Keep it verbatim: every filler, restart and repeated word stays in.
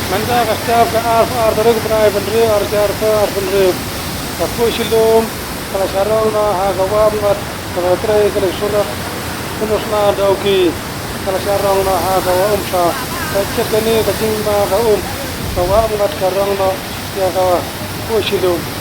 Mynta ka step ka arphew ar tarik u bnai hynriew, ar hajar arphew ar hynriew. Ka Phuh Shillum ka la shah rong noh ha ka Wah Umngot kaba trei ka Lehsuna, Lehsuna Dawki. Ka la shah rong noh ha ka Wah Umshaw. Ka jingshit kane ka jingma ka um ka Wah Umngot ka rong noh ïa ka Phuh Shillum.